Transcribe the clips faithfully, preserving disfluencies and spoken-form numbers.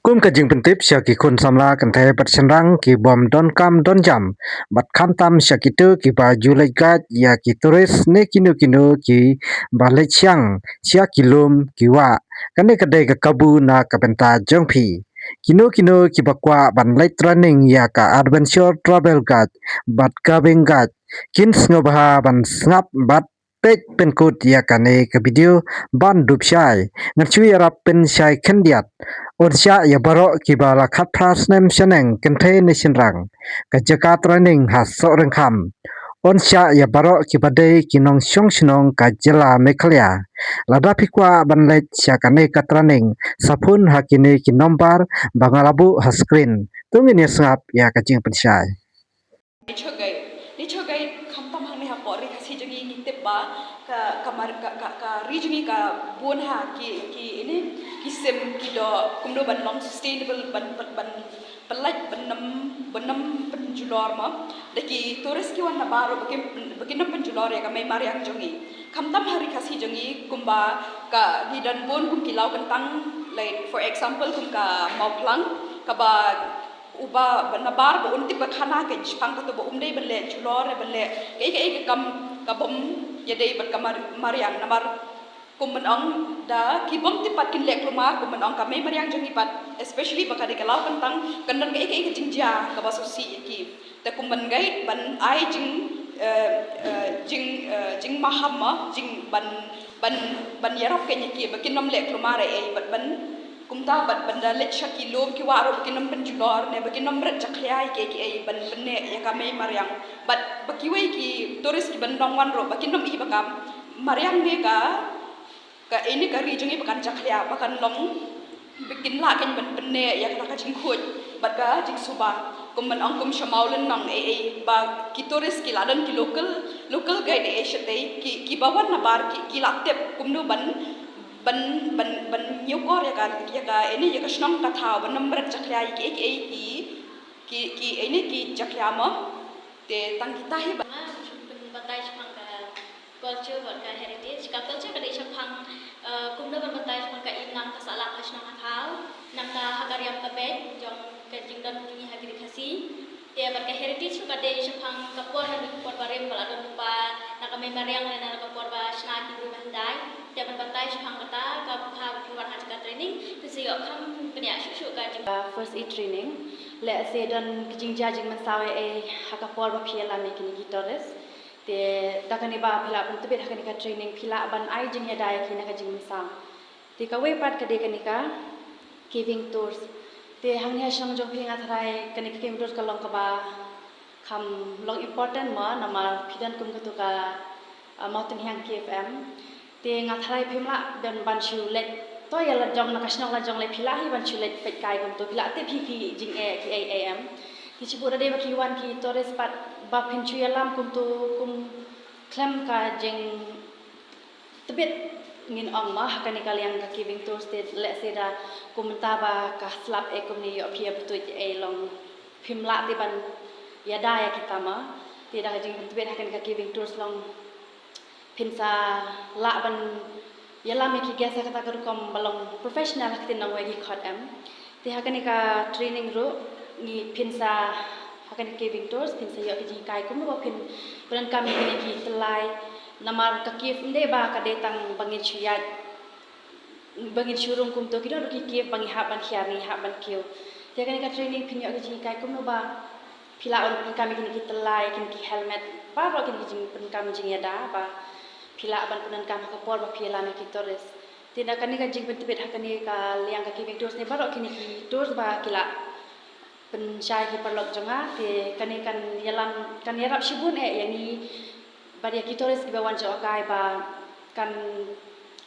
Kum ka jingpyntip sha ki khun samla kynthei bad shynrang ki bym don kam don jam, bad khamtam sha kito kiba ju leit guide ïa ki tourist ne kino kino kiba leit shang sha ki lum ki wah. Kane ka dei ka kabu na ka bynta jong phi. Kino kino kiba kwah ban leit training ïa ka adventure travel guide bad cabin guide, kin sngewbha ban sngap bad peit pynkut ïa kane ka video ban dup shai. Ngan shu ïarap pynshai khyndiat. Un shah ïa baroh kiba la khatphra snem shaneng, kynthei ne shynrang, ka jaka training ha Sohryngkham. Un shah ïa baroh kiba dei ki nongshong shnong ka jylla Meghalaya. Lada phi kwah ban leit sha kane ka training, sa phone ha kine ki nombar ba nga la buh ha screen. To ngin ïa sngap ïa ka jingpynshai. Nature guide, nature guide khamtam hangne hapoh ri Khasi jong ngi, ngi tip ba ka, ka mar-, ka, ka, ka ri jong ngi ka bun ha ki, ki ine, ki sim, ki doh, kumno ban long sustainable, ban, ban, ban, ban lait, ban nym, ban nym pynjulor mo. Da ki tourist ki wan na baroh, ba kin, ba kin nym pynjulor ïa ka mei mariang jong ngi. Khamtam ha ri Khasi jong ngi, kumba ka, ngi don bun kum ki law kyntang, like, for example, kum ka Mawphlang, kaba uba, ba nabar ba un tip ka khana ka jingpang kato ba um dei ban leh julor, ban leh kaei kaei ka kam ka bym ïadei bad ka mar-, mariang, namar kum ban ong da ki bym tip pat kin leh kulmar, kum ban ong ka mei mariang jong ngi pat, especially ba ka dei ka law kyntang, kan don kaei kaei ka jingjia kaba sngewsih ïa ki. Te kum ban guide, ban ai jing, eh, eh, jing, eh, jingmaham mo, jing ban, ban, ban ïarap kein ïa ki ba kin nym leh kulmar ei ei, bad ban Kumta bad ban da leit sha ki lum ki wah ruh ba kin nym pynjulor ne ba kin nym bret jakhlia ïa kiei kiei ban pynneh ïa ka mei mariang. Bad ba kiwei ki tourist ki ban dang wan ruh ba kin nym i ba ka mariang ne ka, ka ine ka ri jong ngi ba kan jakhlia, ba kan long, ba kin lah kein ban pynneh ïa kata ka jingkhuid bad ka jingsuba. Kum ban ong kum sha Mawlynnong ei ei ba ki tourist ki la don ki local, local guide ei ei shatei ki, kiba wan nabar ki, ki la tip kumno ban ban, ban, ban ñiewkor ïa ka, ïa ka, ine, ïa ka shnong ka thaw, ban nym bret jakhlia ïa ki, ïa ki, ïa ki, ki, ki, ine, ki jakhlia mo. Te tang kita hi ba. Nga shu pynbatai shaphang ka culture bad ka heritage. Ka culture ka dei shaphang, eh, kumno ban batai shaphang ka imlang ka sahlang ka shnong ka thaw. Nangta ha ka riam ka beit jong ka jingdon jong ngi ha ki ri Khasi. Te bad ka heritage ruh ka dei shaphang ka por, na ka por barim ba la don lypa na ka mei mariang ne na ka por ba shna ki briew ba hyndai. Te ban batai shaphang kata ka bynta ba phi wan ha jaka training, phin sa ïoh kham bniah shuh shuh ka jing. Ka first aid training, lehse don ki jingjia jingmynsaw ei ei ha ka por ba phi ïalam ïa kine ki tourist. Te da kane ba phi lah ban tbit ha kane ka training, phi lah ban ai jingïada ïa ki na ka jingmynsaw. Te kawei pat ka dei kane ka caving tours. Te hangne ha shnong jong phi nga tharai kane ka caving tours ka long kaba kham long important mo, namar phi don kum katu ka, ah, Mawtynhiang Cave em. Te nga tharai phim lah don ban shu leit, to ïa la jong na ka shnong la jong lei phi lah hi ban shu leit peit kai kumtu, phi lah tip hi ki jingeh kiei ei em. Te shu buh da dei ba ki wan ki tourist pat ba phin shu ïalam kumtu kum khlem ka jing tbit ngin ong mo, ha kane ka liang ka caving tours te lehse da kumta ba ka slap ei kumne ïoh phi ïa btuit ei long phim lah te ban ïada ïa kita mo. Te da ka jingtbit ha kane ka caving tours long phin sa lah ban ïalam ïa ki guest ha kata ka rukom ba long professional ha ktien nongwei ki khot em. Te ha kane ka training ruh ngi phin sa, ha kane ka caving tours phin sa ïoh ki jinghikai kumno ba phin pyndonkam ïa kine ki tyllai, namar ka cave ym dei ba ka dei tang ba ngin shu ïaid, ba ngin shu rung kumto, ki don ruh ki cave ba ngi hap ban hiar, ngi hap ban kiew. Te ha kane ka training phin ïoh ki jinghikai kumno ba phi lah ban pyndonkam ïa kine ki tyllai, kine ki helmet, baroh kine ki jingpyndonkam jingïada ba phi lah ban pyndonkam ha ka por ba phi ïalam ïa ki tourist. Te na kane ka jingpyntbit ha kane ka liang ka caving tours ne baroh kine ki tours ba ki lah pynshai ki paralok jong nga, te kane kan ïalam, kan ïarap shibun eh ïa ngi bad ïa ki tourist kiba wan jngohkai ba kan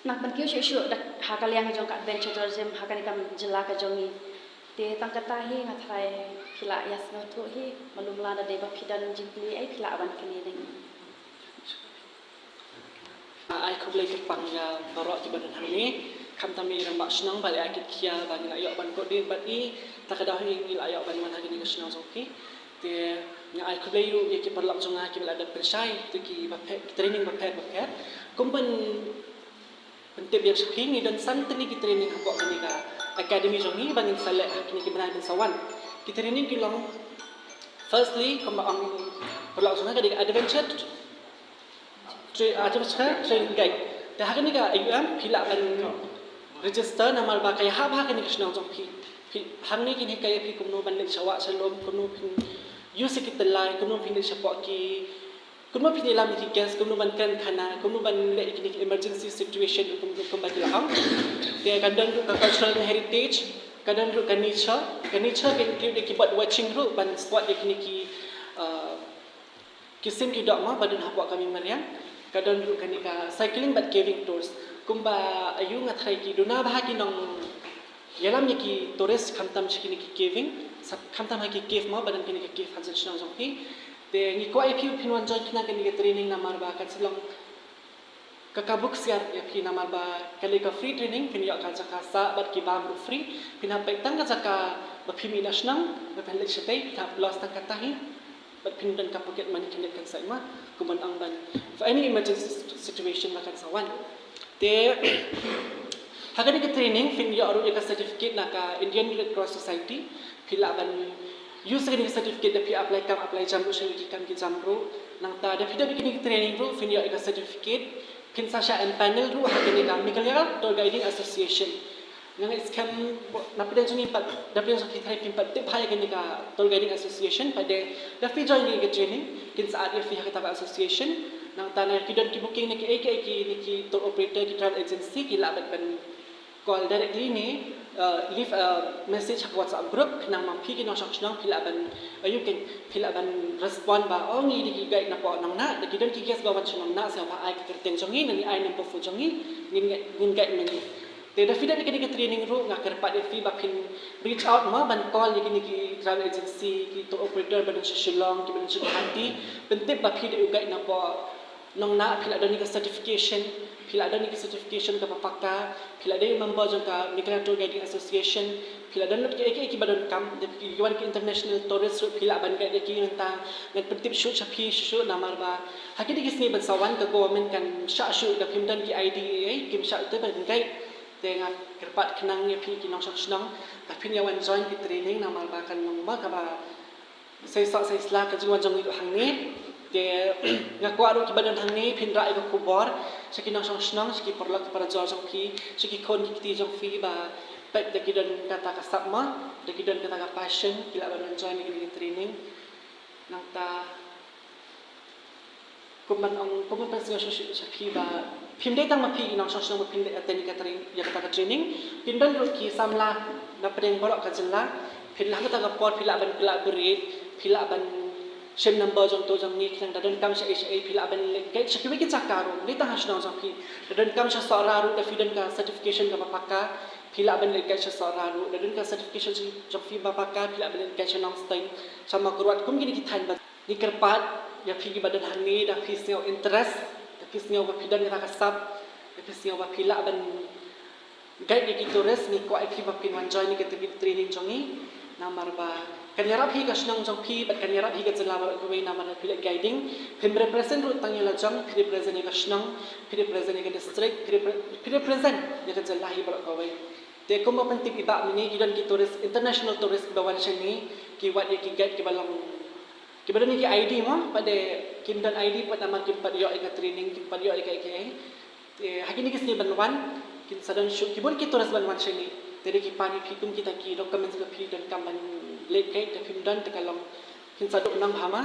nang pynkiew shuh shuh da ha ka liang jong ka adventure tourism ha kane ka jylla ka jong ngi. Te tang kata hi nga tharai phi lah ïa sngewthuh hi, malu mala da dei ba phi don jingkylli ei phi lah ban kylli da ngi. Ai khublei kyrpang ïa baroh kiba don hangne, khamtam ïa i rangbah shnong bad ïa ki khia ba ngi la ïoh ban kut dien bad i, ta ka daw hi ngi la ïoh ban wan ha kane ka shnong jong phi. Te nga ai khublei ruh ïa ki paralok jong nga kiba la dep pynshai ïa ki ba phet, ki training ba phet ba phet. Kum ban pyntip ïa shuh hi, ngi don san tylli ki training hapoh kane ka Academy jong ngi ba ngin sa leh ha kine ki bnai ban sa wan. Ki training ki long, firstly, kumba ong paralok jong nga, ka dei ka adventure, tra- adventure training guide. Te ha kane ka I U M phi lah ban register namar ba ka ïahap ha kane ka shnong jong phi. Phi hangne kin hikai ïa phi kumno ban leit sha wah sha lum, kumno phin use ki tyllai, kumno phin leit shapoh ki, kumno phin ïalam ïa ki guest, kumno ban kren khana, kumno ban leh ïa kine ki emergency situation, kum kumba ki la ong. Te kan don ruh ka cultural heritage, kan don ruh ka nature, ka nature ka include ïa ki bird watching ruh ban spot ïa kine ki, uh, ki sim ki doh mo ba don hapoh ka mei mariang. Ka don ruh kane ka cycling bad caving tours. Kumba aiu nga tharai ki duna bha ki nongïalam ïa ki tourist khamtam sha kine ki caving, sa- khamtam ha ki cave mo ba don kine ki cave ha shnong jong phi. Te ngi kwah ïa phi phin wan join khnang kane ka training namar ba kan sa long ka kabu ksiar ïa phi namar ba ka dei ka free training, phin ïoh ka jaka sah bad ki bam ruh free. Phin hap peit tang ka jaka ba phi mih na shnong, ba phin leit shatei phin hap loss tang kata hi. Bad phin don ka pocket money khyndai khyndai ma, kumba ong ban for any emergency situ- situation ba kan sa wan. Te ha kane ka training phin ïoh ruh ïa ka certificate na ka Indian Red Cross Society. Phi lah ban use kane ka certificate da phi apply kam apply jam ruh sha ki kam ki jam ruh. Nangta da phi dep ïa kane ka training ruh phin ïoh ïa ka certificate, phin sa shah empanel ruh ha kane ka Meghalaya Tour Guiding Association. Nga ngeit skhem na pdeng jong ngi pat, na pdeng jong phi tharai phim pat tip bha ïa kane ka Tour Guiding Association, pat de da phi join ïa ka training kin sa add ïa phi ha kata ka association. Nangta na ki don ki booking na ki ei ki ei ki, na ki tour operator, ki travel agency, ki lah ban, ban call directly ne, uh, leave a message ha ka WhatsApp group, khnang ma phi ki nongshong shnong phi lah ban, uh, you can, phi lah ban respond ba, oh, ngi dei ki guide napoh Nongnah, da ki don ki guest ba wan sha Nongnah, sngewbha ai ka kyrteng jong ngi, ne ai number phone jong ngi, ngin, ngin guide ma ngi. Te da phi dep ïa kane ka training ruh, nga kyrpad ïa phi ba phin reach out mo ban call ïa kine ki travel agency, ki tour operator ba don sha Shillong, ki ba don sha Guwahati, pyntip ba phi dei u guide napoh Nongnah. Phi lah don ïa ka certification, phi lah don ïa ka certification kaba paka, phi lah dei u member jong ka Meghalaya Tour Guiding Association, phi lah download kiei kiei kiba donkam, da phi wan ki international tourist ruh phi lah ban guide ïa ki. Nangta ngan pyntip shuh sha phi shuh shuh namar ba ha kine ki sngi ban sa wan ka government kan shah shuh, da phim don ki I D ei ei kim shah te ban guide. Te nga kyrpad khnang ïa phi ki nongshong shnong ba phin ïa wan join ki training namar ba kan long ba kaba sa shisha sa shisha ka jingwan jong ngi ruh hangne. Te nga kwah ruh kiba don hangne phin rah ïa ka khubor sha ki nongshong shnong, sha ki paralok ki parajor jong phi, sha ki khun ki kti jong phi ba peit da ki don kata ka sap ma, da ki don kata ka passion, ki lah ban wan join ïa kane ka training. Nangta kumban ong, kumban pynsngew sha, sha, sha phi ba phim dei tang ma phi ki nongshong shnong ba phin dei attend ïa ka train, ïa kata ka training. Phin don ruh ki samla na pdeng baroh ka jylla. Phi lah ha kata ka por phi lah ban collaborate, phi lah ban shim number jong to jong ngi, khnang da donkam sha ei sha ei phi lah ban leit guide sha kiwei ki jaka ruh, ym dei tang ha shnong jong phi. Da donkam sha Sohra ruh, da phi don ka certification kaba paka, phi lah ban leit guide sha Sohra ruh. Da don ka certification jong phi ba paka, phi lah ban leit guide sha Nongstoiñ, sha Mawkyrwat, kum kine ki thaiñ ba Ngi kyrpad ïa phi kiba don hangne, da phi sngew interest, da phi sngew ba phi don kata ka sap, da phi sngew ba phi lah ban guide ïa ki tourist, ngi kwah ïa phi ba phin wan join ïa kata ka training jong ngi. Namar ba kan ïarap hi ka shnong jong phi bad kan ïarap hi ka jylla baroh kawei, namar ba phi leh guiding phim represent ruh tang ïa la jong, phi represent ïa ka shnong, phi represent ïa ka district, phi repre- phi represent ïa ka jylla hi baroh kawei. Te kumba pyntip i Bah mynne, ki don ki tourist, international tourist kiba wan shane, ki wad ïa ki guide kiba long Kiba don ïa ki I D mo, pat de kim don I D pat namar kim pat ïoh ïa ka training, kim pat ïoh ïa ka, ïa ka. Te ha kine ki sngi ban wan kin sa don shuh ki bun ki tourist ban wan shane. Te dei ki pan ïa phi kum kita ki documents ba phi donkam ban leit guide, te phim don, te ka long kin sa duk nang bha ma.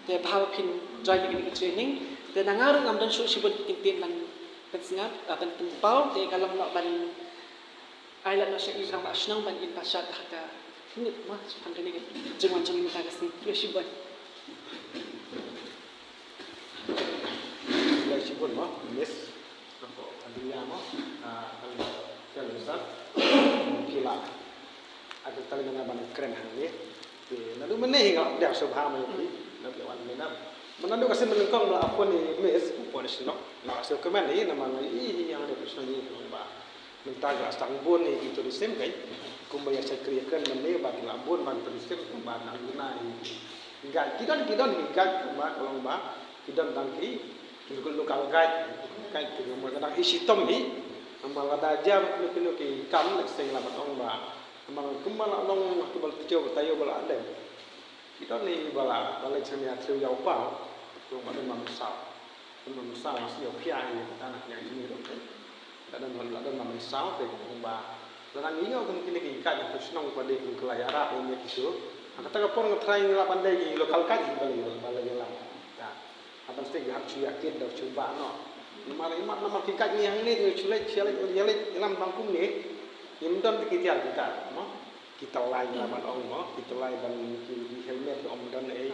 Te bha ba phin join ïa kine ki training. Te na nga ruh ngam don shuh shibun ki kyntien ban pynsngap, ah, ban pynpaw, te ka long noh ban ai lad noh sha i rangbah shnong ban im pashat ha ka minit ma, shaphang kane ka jingwan jong ngi mynta ka sngi. Khublei shibun. Khublei shibun mo, Miss. Hapoh ka dunia mo, ah, kan, kan besar. Ki la. Ada tali mana ban kren hangne. Te naduh mynne hi nga pdiang sngewbha ma ïa phi, na phi wan mynne. Mynta naduh ka sien ba nyngkong ba la appoint i Miss, u pon shnong. Nga sngewkmen hi namar nga i hi ïa nga dei shnong i ba. Mynta ka sdang bun hi ki tourism kai. Kumba ïa shakri ïa kren mynne ba ki la bun ban tourism kumba nang guna hi. Guide ki don, ki don hi guide kumba ka long ba ki don tang ki, ki local, local guide. Guide ki kumba ka dang hi shitom hi. Namar lada jia phi ki kam leh seng la ban ong ba. Namar kumba la long ha kaba la tjiew ba taïew ba la dep. Ki don hi ba la ba leh seng ïa thliew ïa u pa. Long ba don ba mynsaw. Don ba mynsaw sñiaw pia hi kata na ïa jingïadon te. La don la don ba mynsaw te kong ba. La nang ïoh kum kine ki kait ki shnong ba dei kum ki la ïarap ïa ki shu. Ha kata ka por nga trai ngi la ban dei ki local kait ba leh ba leh ïa la. Haba sdei ki hap shu ïakit da shu ba noh. Namar imat namar ki kait ngi hangne ngi shu leit shu leit ïa leit ïalam bang kumne. Ngim don te ki tiar ki tar mo. Ki tylai ngi la ban ong mo. Ki tylai ban ki ki helmet ym don ei.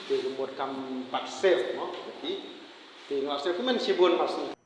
Ki remote kam bat safe mo. Ki te nga sdei kumne shibun mas.